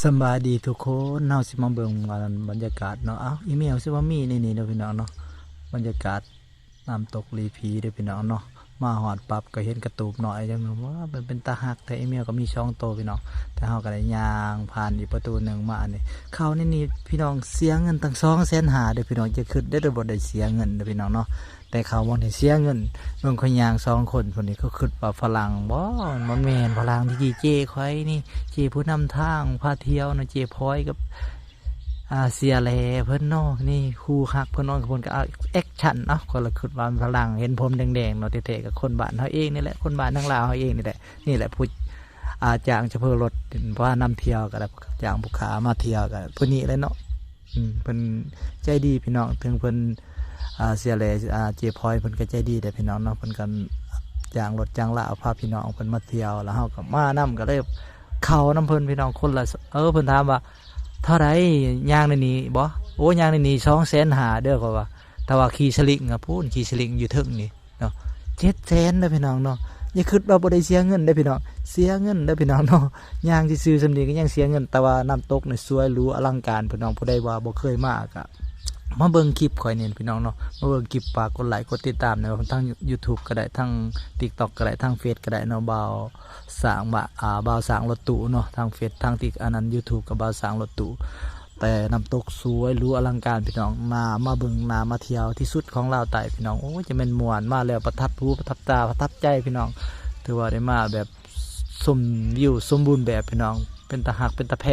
ສະບາຍດີທຸກຄົນ, ເຮົາຊິມາເບິ່ງອັນບັນຍາກາດເນາະ. ອ້າວ ອີເມວຊິວ່າມີໃນນີ້ເດີພີ່ນ້ອງເນາະ, ບັນຍາກາດນ້ຳຕົກຫຼີຜີເດີພີ່ນ້ອງເນາະ. ມາຮອດປັບກໍເຫັນກະຕູບນ້ອຍຈັ່ງນັ້ນ, ວ້າ ມັນເປັນຕາຮັກແທ້. ອີເມວກໍມີສອງໂຕພີ່ນ້ອງ, ແຕ່ເຮົາກໍໄດ້ຍ່າງຜ່ານອີກປະຕູໜຶ່ງມານີ້. ເຂົ້າໃນນີ້ພີ່ນ້ອງ ເສຍເງິນຕັ້ງສອງແສນຫ້າເດີພີ່ນ້ອງ, ຢ່າຄິດເດີວ່າບໍ່ໄດ້ເສຍເງິນເດີພີ່ນ້ອງເນາະ. ແຕ່ເຂົາບໍ່ໄດ້ເສຍເງິນ. ເບິ່ງຂ້ອຍຍ່າງສອງຄົນພຸ້ນນີ້ ເຂົາຄິດວ່າຝຣັ່ງບໍ? ມັນບໍ່ແມ່ນຝຣັ່ງ, ທີ່ເຈ້ຂ້ອຍນີ້, ເຈ້ຜູ້ນຳທາງພາທ່ຽວນະ, ເຈ້ພອຍກັບ ອ່າ ເສຍແຫຼເພິ່ນເນາະ. ນີ້ຄູ່ຮັກເພິ່ນເນາະ, ເພິ່ນກໍເອົາແອັກຊັນເນາະ. ຂ້ອຍລະຄິດວ່າຝຣັ່ງ, ເຫັນຜົມແດງໆເນາະ, ແທ້ໆກໍຄົນບ້ານເຮົາເອງນີ້ແຫຼະ, ຄົນບ້ານທາງລາວເຮົາເອງນີ້ແຫຼະ. ນີ້ແຫຼະຜູ້ ອ່າ ຈ້າງໂຊເຟີລົດພານຳທ່ຽວກໍໄດ້, ຈ້າງຜູ້ຄ້າມາທ່ຽວກໍຜູ້ນີ້ແຫຼະເນາະ. ອືມ ເພິ່ນໃຈດີພີ່ນ້ອງ, ເຖິງເພິ່ນ ອ່າ ເສຍແຫຼ ອ່າ ເຈ້ພອຍ ເພິ່ນກໍໃຈດີເດ້ພີ່ນ້ອງເນາະ. ເພິ່ນກໍຈ້າງລົດຈ້າງລາພາພີ່ນ້ອງເພິ່ນມາທ່ຽວ, ແລ້ວເຮົາກໍມານຳ, ກໍໄດ້ເຂົ້ານຳເພິ່ນພີ່ນ້ອງ ຄົນລະ ເອີ ເພິ່ນຖາມວ່າ ເທົ່າໃດ ຍ່າງໃນນີ້ບໍ? ໂອ້ ຍ່າງໃນນີ້ສອງແສນຫ້າເດີ ຂ້ອຍວ່າ, ແຕ່ວ່າຂີ່ສະລິງອະພຸ້ນ, ຂີ່ສະລິງຢູ່ເທິງນີ້ ເນາະ ເຈັດແສນເດີພີ່ນ້ອງເນາະ. ຢ່າຄິດວ່າບໍ່ໄດ້ເສຍເງິນເດີພີ່ນ້ອງ, ເສຍເງິນເດີພີ່ນ້ອງເນາະ. ຍ່າງຊື່ໆສ່ຳນີ້ກໍຍັງເສຍເງິນ, ແຕ່ວ່ານ້ຳຕົກນີ້ສວຍຫຼູອະລັງການພີ່ນ້ອງ. ຜູ້ໃດວ່າບໍ່ເຄີຍມາກໍມາເບິ່ງຄລິບຂ້ອຍນີ້ພີ່ນ້ອງເນາະ, ມາເບິ່ງຄລິບ. ຝາກກົດໄລກົດຕິດຕາມແດ່, ທາງຢູທູບກໍໄດ້, ທາງຕິກຕັອກກໍໄດ້, ທາງເຟສກໍໄດ້ເນາະ, ບ່າວ ສ້າງວ່າ ອ່າ ບ່າວສ້າງລົດຕູ້ເນາະ, ທາງເຟສ ທາງຕິກ ອັນນັ້ນ ຢູທູບ ກັບບ່າວສ້າງລົດຕູ້. ແຕ່ນ້ຳຕົກສວຍຫຼູອະລັງການພີ່ນ້ອງ, ໜ້າມາເບິ່ງ ໜ້າມາທ່ຽວທີ່ສຸດຂອງລາວໃຕ້ພີ່ນ້ອງ. ໂອ້ຍ ຈະແມ່ນມ່ວນ, ມາແລ້ວປະທັບຫູ ປະທັບຕາ ປະທັບໃຈພີ່ນ້ອງ. ຖືວ່າໄດ້ມາແບບຊົມວິວສົມບູນແບບພີ່ນ້ອງ, ເປັນຕາຮັກ ເປັນຕາແພງ